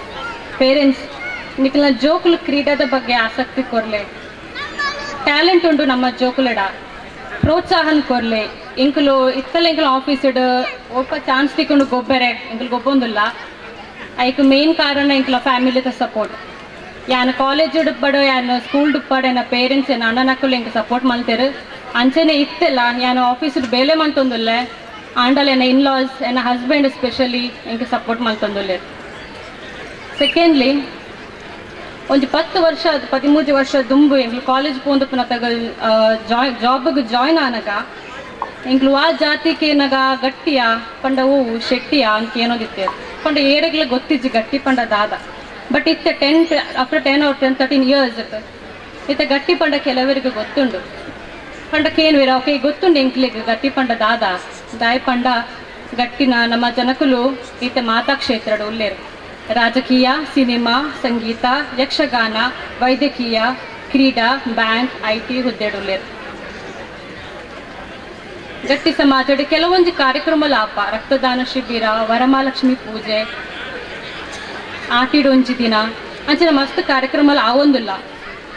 ಪೇರೆಂಟ್ಸ್ ನಿಕ್ಲ ಜೋಕುಲು ಕ್ರೀಡಾದ ಬಗ್ಗೆ ಆಸಕ್ತಿ ಕೊರ್ಲೆ, ಟ್ಯಾಲೆಂಟ್ ಉಂಡು ನಮ್ಮ ಜೋಕುಲಡ ಪ್ರೋತ್ಸಾಹನ ಕೊರ್ಲೆ. ಎಂಕುಲು ಇತ್ತಲ ಎಂಕುಲು ಆಫೀಸ್ಡ್ ಒಪ್ಪ ಚಾನ್ಸ್ ತಿಕ್ಕೊಂಡು ಗೊಬ್ಬರೆ ಎಂಕುಲು ಗೊಬ್ಬೊಂದುಲ್ಲ. ಐಕ್ ಮೇನ್ ಕಾರಣ ಎಂಕುಲ ಫ್ಯಾಮಿಲಿದ ಸಪೋರ್ಟ್. ಯಾನ್ ಕಾಲೇಜ್ ಡುಪ್ಪಡು ಯಾನ್ ಸ್ಕೂಲ್ ಡುಪ್ಪಡು ಎನ್ನ ಪೇರೆಂಟ್ಸ್ ಎನ್ನ ಅಣ್ಣನಕ್ಕಲು ಎಂಕ್ ಸಪೋರ್ಟ್ ಮಾಡ್ತೇರು. ಅಂಚೆನೆ ಇತ್ತೆಲ್ಲ ಯಾನ್ ಆಫೀಸ್ಡ್ ಬೇಲೆ ಮಾಡ್ತೊಂದುಲ್ಲೆ ಆಂಡಲ ಎನ್ನ ಇನ್ಲಾಸ್ ಎನ್ನ ಹಸ್ಬೆಂಡ್ ಸ್ಪೆಷಲಿ ಎಂಕ್ ಸಪೋರ್ಟ್ ಮಾಡ್ತೊಂದುಲ್ಲೆ. ಸೆಕೆಂಡ್ಲಿ ಒಂಜಿ 10 ವರ್ಷ 13 ವರ್ಷ ದುಂಬು ಎಂಕ್ಲು ಕಾಲೇಜ್ ಪೋಂದು ಪುನಃ ಜಾಬ್ಗೆ ಜಾಯ್ನ್ ಆನಗ ಎಂಕ್ಲು ಆ ಜಾತಿಗೆ ನಗ ಗಟ್ಟಿಯ ಪಂಡ ಹೂವು ಶೆಟ್ಟಿಯ ಅಂತ ಏನೋದಿತ್ತೆ ಪಂಡ ಏರಗ್ಲ ಗೊತ್ತಿಜ್ಜಿ ಗಟ್ಟಿ ಪಂಡ ದಾದ. ಬಟ್ ಇತ್ತೆ after 10 or 13 years ಇತ್ತೆ ಗಟ್ಟಿ ಪಂಡ ಕೆಲವರಿಗೆ ಗೊತ್ತುಂಡು. ಪಂಡ ಕೇನ್ವೇರ ಓಕೆ ಗೊತ್ತುಂಡು ಎಂಕ್ಲಿಗೆ ಗಟ್ಟಿ ಪಂಡ ದಾದ ದಾಯ ಪಂಡ ಗಟ್ಟಿನ ನಮ್ಮ ಜನಕುಲು ಇತ್ತೆ ಮಾತಾ ಕ್ಷೇತ್ರಡು ಉಲ್ಲೇರು. ರಾಜಕೀಯ, ಸಿನಿಮಾ, ಸಂಗೀತ, ಯಕ್ಷಗಾನ, ವೈದ್ಯಕೀಯ, ಕ್ರೀಡಾ, ಬ್ಯಾಂಕ್, IT ಹುದ್ದೆಡುಲ್ಲೇರು. ಗಟ್ಟಿ ಸಮಾಜದ ಕೆಲವೊಂದು ಕಾರ್ಯಕ್ರಮ ಲಾಪ ರಕ್ತದಾನ ಶಿಬಿರ, ವರಮಹಾಲಕ್ಷ್ಮಿ ಪೂಜೆ, ಆಟಿಡೊಂಜಿ ದಿನ ಅಂಚಿನ ಮಸ್ತ್ ಕಾರ್ಯಕ್ರಮ ಆವೊಂದಿಲ್ಲ.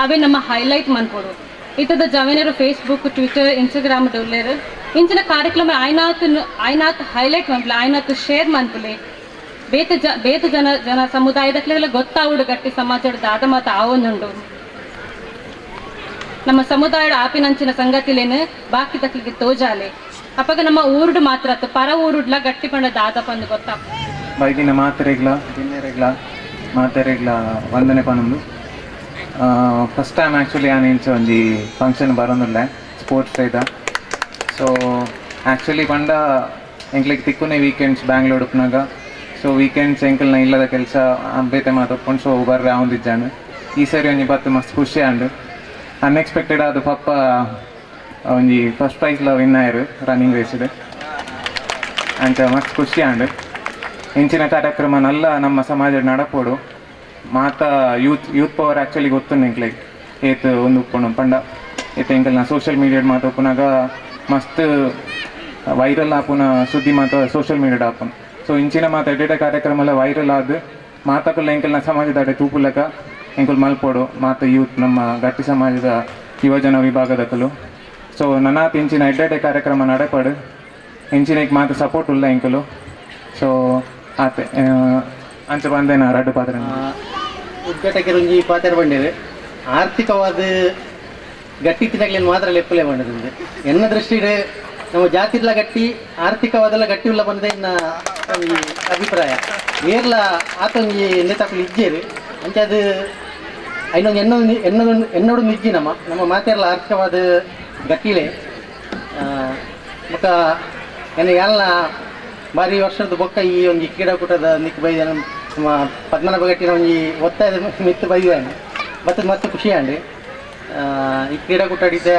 ಅವೇ ನಮ್ಮ ಹೈಲೈಟ್ ಮನ್ಪೊಡು. ಇತದ ಜವನರು Facebook, Twitter, Instagram ಉಲ್ಲೇರು ಇಂಚಿನ ಕಾರ್ಯಕ್ರಮ ಆಯ್ನಾತ್ ಹೈಲೈಟ್ ಮನ್ಪುಲೆ, ಆಯ್ನಾತ್ ಶೇರ್ ಮನ್ಪುಲೆ. ಬೇತ ಜನ ಜನ ಸಮುದಾಯದಕ್ಲೆಲ್ಲ ಗೊತ್ತಾವುಡು ಗಟ್ಟಿ ಸಮಾಜದ ದಾದ ಮಾತ ಆವೊಂದುಂಡು. ನಮ್ಮ ಸಮುದಾಯದ ಆಪಿನಂಚಿನ ಸಂಗತಿಲೇನು ಬಾಕಿ ತಕ್ಲಿಗೆ ತೋಜಾಲೆ. ಅಪ್ಪಗ ನಮ್ಮ ಊರುಡು ಮಾತ್ರ ಅತ್ತ ಪರ ಊರುಡ್ಲ ಗಟ್ಟಿ ಪಂಡ ದಾದ ಪಂದು ಗೊತ್ತಾ. ಬೈದಿನ ಮಾತೆರೆಗ್ಲ ದಿನ್ನೆರೆಗ್ಲ ಮಾತೆರೆಗ್ಲ ವಂದನೆ ಪನೊಂದು. First time actually ಆನ್ ಇಂಚ ಒಂಜಿ ಫಂಕ್ಷನ್ ಬರೋದಿಲ್ಲ ಸ್ಪೋರ್ಟ್ಸ್ ಡೇದ. ಸೊ ಆ್ಯಕ್ಚುಲಿ ಪಂಡ ಎಂಕ್ಲೆಗ್ ತಿಕ್ಕುನೆ ವೀಕೆಂಡ್ಸ್ ಬ್ಯಾಂಗ್ಳೂರ್ ಉಪ್ಪುನಗ. ಸೊ ವೀಕೆಂಡ್ಸ್ ಎಂಕಲ್ನ ಇಲ್ಲದ ಕೆಲಸ ಬೇತೆ ಮಾತೊಪ್ಪುಂಡು. ಸೊ ಬರ್ರೆ ಆವೊಂದಿಜ್ಜಾಂಡ್. ಈ ಸರಿ ಒಂಜಿ ಬತ್ತು ಮಸ್ತ್ ಖುಷಿ ಆಂಡ್. ಅನ್ಎಕ್ಸ್ಪೆಕ್ಟೆಡ್ ಆದ್ ಪಪ್ಪ ಒಂಜಿ ಫಸ್ಟ್ ಪ್ರೈಸ್ಲ ವಿನ್ ಆಯೆರ್ ರನ್ನಿಂಗ್ ರೇಸ್ಡ್ ಅಂಚ ಮಸ್ತ್ ಖುಷಿ ಆಂಡ್. ಇಂಚಿನ ಕಾರ್ಯಕ್ರಮ ನಲ್ಲ ನಮ್ಮ ಸಮಾಜ ನಡಪೋಡು. ಮಾತ youth power actually ಗೊತ್ತುಂಡು ಎಂಕ್ಲೆಗ್ ಏತ್ ಒಂದು ಉಪ್ಪುಂಡು ಪಂಡ ಏತ್ ಎಂಕಲ್ನ ಸೋಷಿಯಲ್ ಮೀಡಿಯಾಡ್ ಮಾತ ಉಪ್ಪುನಗ ಮಸ್ತ್ ವೈರಲ್ ಆಪುನ ಸುದ್ದಿ ಮಾತ ಸೋಷಿಯಲ್ ಮೀಡಿಯಾಡ್ ಆಪುನು. ಸೊ ಇಂಚಿನ ಮಾತ ಎಡೆಡೆ ಕಾರ್ಯಕ್ರಮ ಎಲ್ಲ ವೈರಲ್ ಆದ್ ಮಾತಕುಲ್ಲ ಎಂಕಲ್ನ ಸಮಾಜದ ತೂಪುಲಕ ಎಂಕುಲು ಮಲ್ಪೋಡು ಮಾತ ಯೂತ್ ನಮ್ಮ ಗಟ್ಟಿ ಸಮಾಜದ ಯುವಜನ ವಿಭಾಗದಕಲು. ಸೊ ನನಾತ್ ಇಂಚಿನ ಎಡ್ಡೆಡೆ ಕಾರ್ಯಕ್ರಮ ನಡಪಡು ಇಂಚಿನಕ್ಕೆ ಮಾತ ಸಪೋರ್ಟ್ ಉಲ್ಲ ಎಂಕುಲು. ಸೊ ಆತೆ ಅಂಚ ಬಂದೇನ ರಡ್ಡು ಪಾತ್ರ ಉದ್ಘಾಟಕರೊಂಜಿ ಪಾತ್ರ ಬಂಡೇರು. ಆರ್ಥಿಕವಾದ ಗಟ್ಟಿ ತಿನ್ನಗ್ಲೇನು ಮಾತ್ರ ಲೆಪ್ಪಲೆ ಬಂಡದಂದೆ ಎನ್ನ ದೃಷ್ಟಿಡ್ ನಮ್ಮ ಜಾತಿರ್ಲ ಗಟ್ಟಿ ಆರ್ಥಿಕವಾದೆಲ್ಲ ಗಟ್ಟಿ ಉಲ್ಲ ಬಂದೆ ಎನ್ನ ಅಭಿಪ್ರಾಯ. ಏರ್ಲ ಆತೊಂಜಿ ನೇತಾಕುಲು ಇಜ್ಜೇರು ಅಂಚ ಅದು ಐನೊಂದು ಎನ್ನೋಡು ನಿಜ್ಜಿ ನಮ್ಮ ನಮ್ಮ ಮಾತೆರ್ಲ ಆರ್ಥಿಕವಾದ ಗಟ್ಟಿಲೆ ಬೊಕ್ಕ ಎನ್ನ ಯಾಲ್ನ ಬಾರಿ ವರ್ಷದ ಬೊಕ್ಕ ಈ ಒಂಜಿ ಕ್ರೀಡಾಕೂಟದ ನಿಕ್ ಬೈದ ನಮ್ಮ ಪದ್ಮನಾಭ ಗಟ್ಟಿನ ಒಂಜಿ ಒತ್ತಾಯದ ಮಿತ್ತು ಬೈದಾನೆ ಬತ್ತದ ಮತ್ತೆ ಖುಷಿ ಆಂಡ್. ಈ ಕ್ರೀಡಾಕೂಟ ಅಡಿತೆ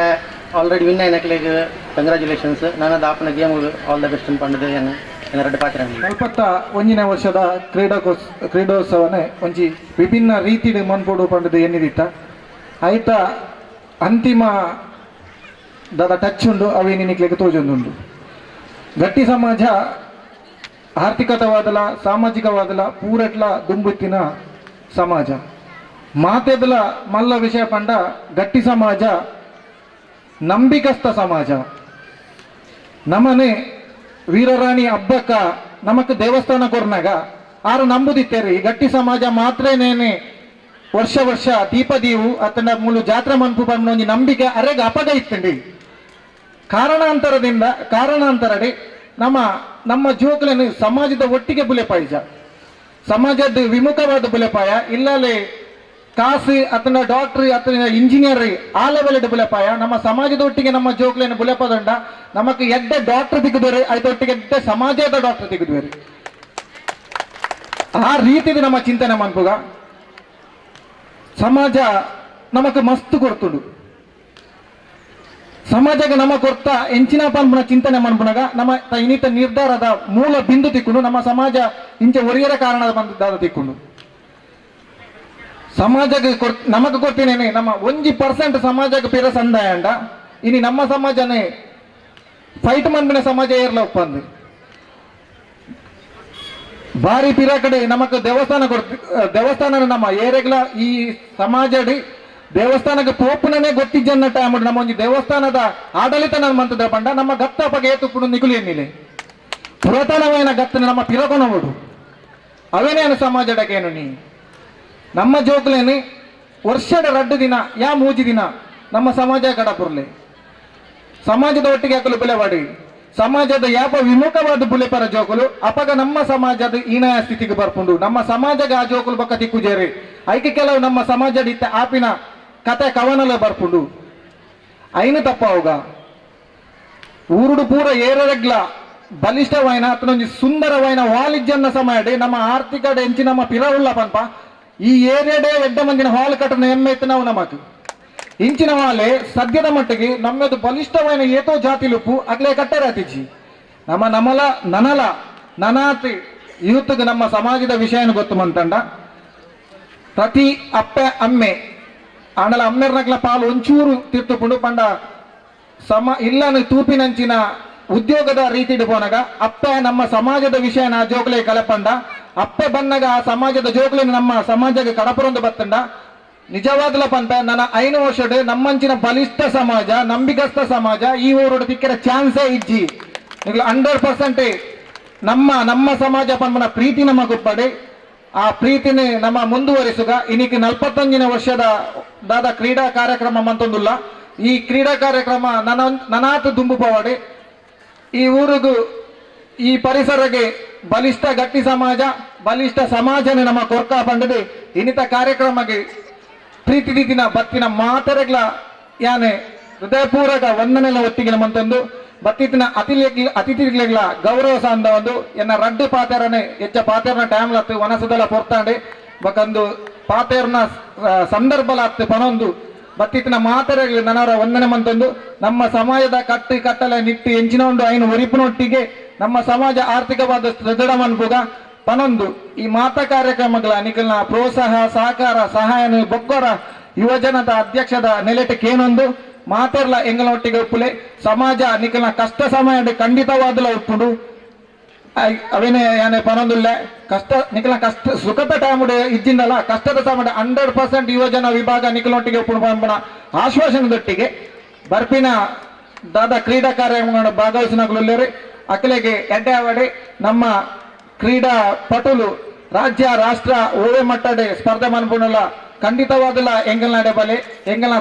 ಆಲ್ರೆಡಿ ವಿನ್ ಆಯ್ನಕ್ಲೆಗ್ ಕಂಗ್ರ್ಯಾಚುಲೇಷನ್ಸ್. ನಾನು ಆಪನ game all the best ಪಂಡದ ಎರಡು ಪಾತ್ರ. ಕಲ್ಪತ್ತ ಒಂಜಿನ ವರ್ಷದ ಕ್ರೀಡೋತ್ಸವನೇ ಒಂಜಿ ವಿಭಿನ್ನ ರೀತಿಡ್ ಮನ್ಪೊಡು ಪಂಡದ ಎನ್ನಿದಿತ್ತ. ಆಯ್ತ ಅಂತಿಮ ದಾದ ಟಚ್ ಉಂಡು ಅವೆ ನಿಕ್ಲೆಗ್ ತೋಜೊಂದುಂಡು. ಗಟ್ಟಿ ಸಮಾಜ ಆರ್ಥಿಕತವಾದಲ ಸಾಮಾಜಿಕವಾದಲ ಪೂರೆಟ್ಲ ದುಂಬುತ್ತಿನ ಸಮಾಜ. ಮಾತೆದಲ ಮಲ್ಲ ವಿಷಯ ಪಂಡ ಗಟ್ಟಿ ಸಮಾಜ ನಂಬಿಕಸ್ಥ ಸಮಾಜ. ನಮನೆ ವೀರರಾಣಿ ಹಬ್ಬಕ್ಕ ನಮಕ್ ದೇವಸ್ಥಾನ ಕೊರ್ನಾಗ ಆರು ನಂಬುದಿತ್ತೇರಿ ಗಟ್ಟಿ ಸಮಾಜ ಮಾತ್ರೇನೇನೆ ವರ್ಷ ವರ್ಷ ದೀಪದೀವು ಅತನ ಮೂಲು ಜಾತ್ರೆ ಮನ್ಪು ಪಂಡ ಒಂಜಿ ನಂಬಿಕೆ ಅರೆಗ ಅಪಗ ಇತ್ತಂಡಿ. ಕಾರಣಾಂತರಡಿ ನಮ್ಮ ನಮ್ಮ ಜೋಕುలను ಸಮಾಜದ ಒಟ್ಟಿಗೆ ಬುಲೆಪಾಯಿಜ, ಸಮಾಜದ ವಿಮುಖವಾದ ಬುಲೆಪಾಯ ಇಲ್ಲಲೇ ಕಾಸು ಅತನ ಡಾಕ್ಟರ್ ಅತನ ಇಂಜಿನಿಯರ್ ಆ ಲೆವೆಲ್ ಬುಲೆಪಾಯ ನಮ್ಮ ಸಮಾಜದ ಒಟ್ಟಿಗೆ ನಮ್ಮ ಜೋಕ್ಲೇನು ಬುಲೆಪದಂಡ ನಮಕ್ ಎಡ್ಡೆ ಡಾಕ್ಟರ್ ತಿಕ್ಕುದೇರಿ ಐತೊಟ್ಟಿಗೆ ಎಡ್ಡೆ ಸಮಾಜದ ಡಾಕ್ಟರ್ ತಿಕ್ಕುದೇರಿ. ಆ ರೀತಿದ ನಮ್ಮ ಚಿಂತನೆ ಮನ್ಪುಗ ಸಮಾಜ ನಮಕ್ ಮಸ್ತ್ ಕೊರ್ತುಂಡು. ಸಮಾಜಕ್ಕೆ ನಮ್ಮ ಕೊರ್ತ ಎಂಚಿನ ಪನ್ಪುನ ಚಿಂತನೆ ಮನ್ಪುನಗ ನಮ್ಮ ಇನ್ನಿತ ನಿರ್ಧಾರದ ಮೂಲ ಬಿಂದು ತಿಕ್ಕೊಂಡು ನಮ್ಮ ಸಮಾಜ ಇಂಚೆ ಒರಿಯರ ಕಾರಣದ ಬಂದ ತಿಕ್ಕೊಂಡು ಸಮಾಜಕ್ಕೆ ನಮಗ್ ಕೊಡ್ತೀನೇನೆ ನಮ್ಮ 1% ಸಮಾಜಕ್ಕೆ ಪಿರ ಸಂದಾಯ ಅಂಡ ಇನಿ ನಮ್ಮ ಸಮಾಜನೇ ಫೈಟ್ ಮನ್ಪಿನ ಸಮಾಜ ಏರ್ಲ ಒಪ್ಪಂದು ಬಾರಿ ಪಿರ ಕಡೆ ನಮಕ್ ದೇವಸ್ಥಾನ ಕೊಡ್ತಿ ದೇವಸ್ಥಾನ ನಮ್ಮ ಏರೆಗ್ಲ ಈ ಸಮಾಜಡಿ ದೇವಸ್ಥಾನಕ್ಕೆ ಪೋಪುನೇ ಗೊತ್ತಿಜ್ಜನ್ನ ಟೈಮ್ ನಮ್ಮ ಒಂಜಿ ದೇವಸ್ಥಾನದ ಆಡಳಿತ ನಮ್ಮಂತದ ಪಂಡ ನಮ್ಮ ಗತ್ತ ಪಗೆ ಏತುಪ್ಪುಡು ನಿಕುಲು ಎನ್ನಿಲೆ ಪುರಾತನವೈನ ಗತ್ತನ ನಮ್ಮ ಪಿರಕೊನವುಡು ಅವೇನೇನು ಸಮಾಜಡಕೇನು ನೀ ನಮ್ಮ ಜೋಕುಲೇನೆ ವರ್ಷದ 2 ದಿನ ಯಾ 3 ದಿನ ನಮ್ಮ ಸಮಾಜ ಕಡಪುರ್ಲೆ ಸಮಾಜದ ಒಟ್ಟಿಗೆ ಹಾಕಲು ಬುಲೆವಾಡಿ ಸಮಾಜದ ಯಾಪ ವಿಮುಖವಾದ ಬುಲೆಪರ ಜೋಕುಲು ಅಪಗ ನಮ್ಮ ಸಮಾಜದ ಹೀನಾಯ ಸ್ಥಿತಿಗೆ ಬರ್ಪುಂಡು. ನಮ್ಮ ಸಮಾಜದ ಆ ಜೋಕುಲು ಬಕ್ಕ ತಿಕ್ಕುಜೇರಿ ಐಕೆ ಕೆಲವು ನಮ್ಮ ಸಮಾಜದ ಇತ್ತ ಆಪಿನ ಕತೆ ಕವನಲ ಬರ್ಪುಂಡು ಐನು ತಪ್ಪಾವುಗ ಊರುಡು ಪೂರ ಏರರೆಗ್ಲ ಬಲಿಷ್ಠವೈನ ಅತನೊಂಜಿ ಸುಂದರವೈನ ವಾಲಿಜ್ಯನ್ನ ಸಮಯಡೆ ನಮ್ಮ ಆರ್ಥಿಕ ಎಂಚಿ ನಮ್ಮ ಪಿರವುಳ್ಳ ಪನ್ಪ ಈ ಏರಿಯಾಡೇ ಎಡ್ಡ ಮಂದಿನ ಹಾಲ್ ಕಟ್ಟನ ಎಮ್ಮೆ ಇತ್ತು ನಾವು ನಮಕ್ ಇಂಚಿನ ಹಾಲೆ ಸದ್ಯದ ಮಟ್ಟಿಗೆ ನಮ್ಮದು ಬಲಿಷ್ಠವೈನ ಏತೋ ಜಾತಿ ಲುಪ್ಪು ಅಗ್ಲೇ ಕಟ್ಟರಾತಿಜಿ ನಮ್ಮ ನಮಲ ನನಲ ನನಾತಿ ಯೂತ್ಗೆ ನಮ್ಮ ಸಮಾಜದ ವಿಷಯನ ಗೊತ್ತು ಮಂತಂಡ ಪ್ರತಿ ಅಪ್ಪೆ ಅಮ್ಮೆ ಆಂಡಲ ಅಮ್ಮೆರ್ನಕ್ಲ ಪಾಲು ಒಂಚೂರು ತೀರ್ತುಪುಂಡು ಪಂಡ ಸಮ ಇಲ್ಲನು ತೂಪಿನಂಚಿನ ಉದ್ಯೋಗದ ರೀತಿಡು ಪೋನಗ ಅಪ್ಪೆ ನಮ್ಮ ಸಮಾಜದ ವಿಷಯನ ಜೋಕುಲೆ ಕಲಪಂಡ ಅಪ್ಪೆ ಬನ್ನಗ ಆ ಸಮಾಜದ ಜೋಕುಲೆ ನಮ್ಮ ಸಮಾಜಕ್ಕೆ ಕಡಪುರೊಂದು ಬತ್ತಂಡ ನಿಜವಾದಲ ಪನ್ಪೆ ನನ್ನ 5 ವರ್ಷಡ್ ನಮ್ಮಂಚಿನ ಬಲಿಷ್ಠ ಸಮಾಜ ನಂಬಿಗಸ್ತ ಸಮಾಜ ಈ ಊರುಡು ತಿಕ್ಕಿರ ಚಾನ್ಸೇ ಇಜ್ಜಿ 100% ನಮ್ಮ ನಮ್ಮ ಸಮಾಜ ಪನ್ಪನ ಪ್ರೀತಿ ನಮ್ಮ ಗುಪ್ಪಡೆ ಆ ಪ್ರೀತಿನೇ ನಮ್ಮ ಮುಂದುವರಿಸುಗ. ಇನ್ನಿಕ್ಕೆ 45 ವರ್ಷದ ದಾದ ಕ್ರೀಡಾ ಕಾರ್ಯಕ್ರಮ ಮಂತೊಂದುಲ್ಲ ಈ ಕ್ರೀಡಾ ಕಾರ್ಯಕ್ರಮ ನನಾತು ದುಂಬು ಪವಾಡಿ ಈ ಊರಿಗೂ ಈ ಪರಿಸರಕ್ಕೆ ಬಲಿಷ್ಠ ಗಟ್ಟಿ ಸಮಾಜ ಬಲಿಷ್ಠ ಸಮಾಜನೇ ನಮ್ಮ ಕೊರ್ಕ ಪಂಡದೆ ಇನ್ನಿತ ಕಾರ್ಯಕ್ರಮಕ್ಕೆ ಪ್ರೀತಿ ದಿನ ಬತ್ತಿನ ಮಾತರೆಗ್ಲ ಯಾನೆ ಹೃದಯಪೂರ್ವಕ ವಂದನೆಲ್ಲ ಒಟ್ಟಿಗೆ ನಮ್ಮಂತಂದು ಬತ್ತಿನ ಅತಿಥಿಗಳ ಗೌರವ ಸಾಂದ ಒಂದು ಎನ್ನ ರಡ್ಡು ಪಾತೆರನೆ ಹೆಚ್ಚ ಪಾತೆರನ ಟೈಮ್ ಲತ್ತು ವನಸದಲ ಪೊರ್ತಾಂಡೆ ಬಕಂದು ಪಾತೆರ್ನ ಸಂದರ್ಭಲ ಹತ್ತು ಪನೊಂದು ಬತ್ತಿನ ಮಾತರೆಗ್ಲ ನನವರ ವಂದನೆ ಮಂತಂದು ನಮ್ಮ ಸಮಾಜದ ಕಟ್ಟು ಕಟ್ಟಲೆ ನಿಟ್ಟು ಎಂಚಿನ ಉಂಡು ಐನು ಒರಿಪಿನೊಟ್ಟಿಗೆ ನಮ್ಮ ಸಮಾಜ ಆರ್ಥಿಕವಾದ ಸದೃಢ ಮನ್ಪುಗ ಪನೊಂದು ಈ ಮಾತಾ ಕಾರ್ಯಕ್ರಮಗಳ ನಿಖಲ್ನ ಪ್ರೋತ್ಸಾಹ ಸಹಕಾರ ಸಹಾಯನ ಬೊಕ್ಕೊರ ಯುವಜನದ ಅಧ್ಯಕ್ಷದ ನೆಲೆಟಕ್ಕೇನೊಂದು ಮಾತೆರ್ಲ ಎಂಗಲೊಟ್ಟಿಗೆ ಉಪ್ಪುಲೆ ಸಮಾಜ ನಿಖಲ್ನ ಕಷ್ಟ ಸಮಯ ಖಂಡಿತವಾದಲ ಉಪ್ಪುಂಡು ಅವೇನೇ ಯಾನೆ ಪನೊಂದುಲ್ಲೆ ಕಷ್ಟ ನಿಖಲ್ನ ಕಷ್ಟ ಸುಖದ ಟೈಮ್ ಇಜ್ಜಿಂದಲ್ಲ ಕಷ್ಟದ ಸಮಯ 100% ಯುವಜನ ವಿಭಾಗ ನಿಖಲೊಟ್ಟಿಗೆ ಉಪ್ಪುಂಡು ಪಂಪನ ಆಶ್ವಾಸನದೊಟ್ಟಿಗೆ ಬರ್ಪಿನ ದಾದ ಕ್ರೀಡಾ ಕಾರ್ಯಕ್ರಮಗಳನ್ನು ಭಾಗವಹಿಸಿನಗಲುಲ್ಲೇರಿ ಅಕಲೆಗೆ ಎಡ್ಡೆ ಅವಡೆ ನಮ್ಮ ಕ್ರೀಡಾ ಪಟುಲು ರಾಜ್ಯ ರಾಷ್ಟ್ರ ಓವೆ ಮಟ್ಟಡೆ ಸ್ಪರ್ಧೆ ಮನ್ಪುನಲ್ಲ ಖಂಡಿತವಾದಲ್ಲ ಎಂಗಲ್ನಾಡೆ ಬಲೆ ಎಂಗಲ್ನ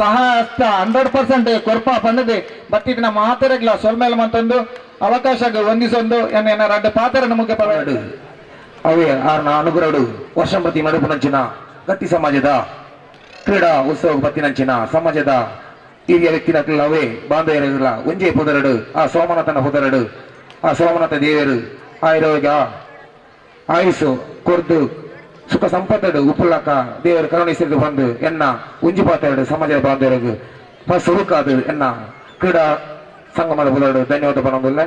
ಸಹಾಯಸ್ತ 100% ಕೊರ್ಪ ಪಂಡದೆ ಬತ್ತಿನ ಮಾತೆರೆಗ್ಲ ಸೊಲ್ಮೇಲ್ ಮಂತೊಂದು ಅವಕಾಶ ಹೊಂದಿಸೊಂದು ಎನ್ನ ರಡ್ಡು ಪಾತ್ರ ನಮಗೆ ಅವೇ ಆರ್ನ ಅನುಗುರಡು ವರ್ಷಂಪ್ರತಿ ನಡುಪುನಂಚಿನ ಗಟ್ಟಿ ಸಮಾಜದ ಕ್ರೀಡಾ ಉತ್ಸವ ಬತ್ತಿನಂಚಿನ ಸಮಾಜದ ಹಿರಿಯ ವ್ಯಕ್ತಿನಕ್ಲ ಅವೇ ಬಾಂಧವ್ಯರ ಒಂಜೇ ಪುದರಡು ಆ ಸೋಮನಾಥನ ಪುದರಡು ಆ ಸೋಮನಾಥ ದೇವರು ಆಯುರ್ವೇಗ ಆಯುಸು ಕೊರ್ದು ಸುಖ ಸಂಪತ್ತಡು ಉಪ್ಪುಲಾಕ ದೇವರು ಕರುಣಿಸಿದ್ದು ಬಂದು ಎನ್ನ ಉಂಜಿ ಪಾತೆರಡು ಸಮಾಜದ ಬಾಂಧವರಿಗೆ ಸುರುಕಾದು ಎನ್ನ ಕ್ರೀಡಾ ಸಂಗಮದ ಪುದರಡು ಧನ್ಯವಾದ ಪನೊಂದುಲ್ಲ.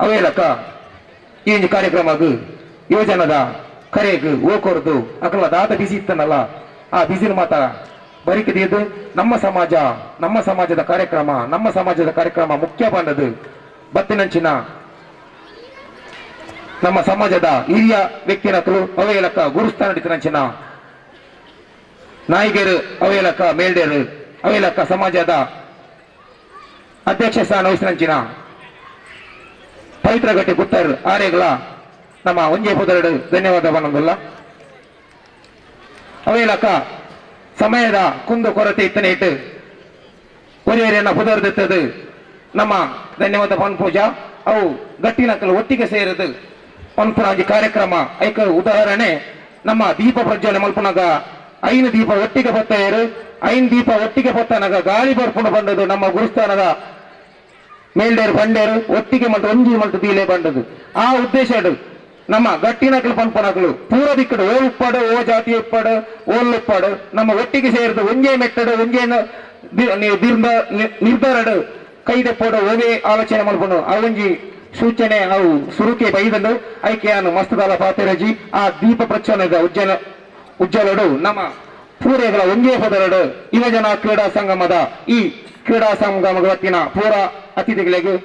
ಅವೇಲಕ್ಕ ಈ ಒಂಜಿ ಕಾರ್ಯಕ್ರಮಗ್ ಯುವಜನದ ಕರೆಗ್ ಓಕೊರ್ದು ಅಕಲ ದಾದ ಬಿಸಿ ಇತ್ತನಲ್ಲ ಆ ಬಿಸಿಲು ಮಾತ ಬರಿಕದಿದ್ದು ನಮ್ಮ ಸಮಾಜ ನಮ್ಮ ಸಮಾಜದ ಕಾರ್ಯಕ್ರಮ ನಮ್ಮ ಸಮಾಜದ ಕಾರ್ಯಕ್ರಮ ಮುಖ್ಯ ಬಂದದ್ದು ಬತ್ತಿನಂಚಿನ ನಮ್ಮ ಸಮಾಜದ ಹಿರಿಯ ವ್ಯಕ್ತಿನಕಲು ಅವೇಲಕ್ಕ ಗುರುಸ್ಥಾನ ನಾಯಿಗೆರು ಅವೇಲಕ್ಕ ಮೇಲ್ಡೇರು ಅವೇಲಕ್ಕ ಸಮಾಜದ ಅಧ್ಯಕ್ಷ ಸ್ಥಾನ ವಹಿಸಿನಂಚಿನ ಪವಿತ್ರ ಗಟ್ಟಿ ಗುತ್ತರ್ ಆರೇಗಳ ನಮ್ಮ ಒಂಜೆ ಪುದರಡು ಧನ್ಯವಾದ ಬನ್ನೊಂದುಲ್ಲ. ಅವೇಲಕ್ಕ ಸಮಯದ ಕುಂದು ಕೊರತೆ ಇತ್ತನೆ ಇಟ್ಟು ಒರಿಯರಿಯನ್ನ ಪುದರ್ದಿತ್ತದು ನಮ್ಮ ಧನ್ಯವಾದ ಪನ್ ಪೂಜಾ ಅವು ಗಟ್ಟಿನಕಲು ಒಟ್ಟಿಗೆ ಸೇರಿದು ಪನ್ಪುನ ಒಂಜಿ ಕಾರ್ಯಕ್ರಮ ಐಕ ಉದಾಹರಣೆ ನಮ್ಮ ದೀಪ ಪ್ರಜ್ವಲೆ ಮಲ್ಪುನಗ ಐನು ದೀಪ ಒಟ್ಟಿಗೆ ಪೊತ್ತಾಯರು. ಐನ್ ದೀಪ ಒಟ್ಟಿಗೆ ಪೊತ್ತನಗ ಗಾಳಿ ಬರ್ಪುಂಡು ಬಂದದ್ದು ನಮ್ಮ ಗುರುಸ್ಥಾನದ ಮೇಲ್ಡೇರು ಬಂಡೇರು ಒಟ್ಟಿಗೆ ಮಲ್ತು ಒಂಜಿ ಮಲ್ತು ದೀಲೆ ಬಂಡದು. ಆ ಉದ್ದೇಶ ನಮ್ಮ ಗಟ್ಟಿನಕ್ಲು ಪನ್ಪನಕ್ಲು ಪೂರ ದಿಕ್ಕಡು ಓ ಉಪ್ಪಾಡು, ಓ ಜಾತಿ ಉಪ್ಪಾಡು, ಓಲ್ ಉಪ್ಪಾಡು, ನಮ್ಮ ಒಟ್ಟಿಗೆ ಸೇರಿದು ಒಂಜೇ ಮೆಟ್ಟಡು, ಒಂಜೇ ನಿರ್ಧಾರಡು ಕೈದೆಪ್ಪೋಡು, ಓವೇ ಆಲೋಚನೆ ಮಲ್ಪುಂಡು. ಆ ಒಂಜಿ ಸೂಚನೆ ಅವು ಸುರುಕೆ ಬೈದಂಡು ಐಕೆಯಾನು ಮಸ್ತದಾಲ ಪಾತೆರಜಿ. ಆ ದೀಪ ಪ್ರಚೋದನದ ಉಜ್ಜಲ ಉಜ್ಜಲಡು ನಮ್ಮ ಪೂರೆಗಳ ಒಂಜೇ ಪದರಡು ಯುವಜನ ಕ್ರೀಡಾ ಸಂಗಮದ ಈ ಕ್ರೀಡಾ ಸಂಗಮದ ವತ್ತಿನ ಪೂರ ಅತಿಥಿಗಳಿಗೆ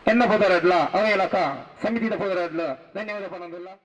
ಎನ್ನ ಪದರಡ್ಲ ಅವೇಲಕ ಸಮಿತಿದ ಪದರಡ್ಲ ಧನ್ಯವಾದ ಪನೊಂದುಲ್ಲ.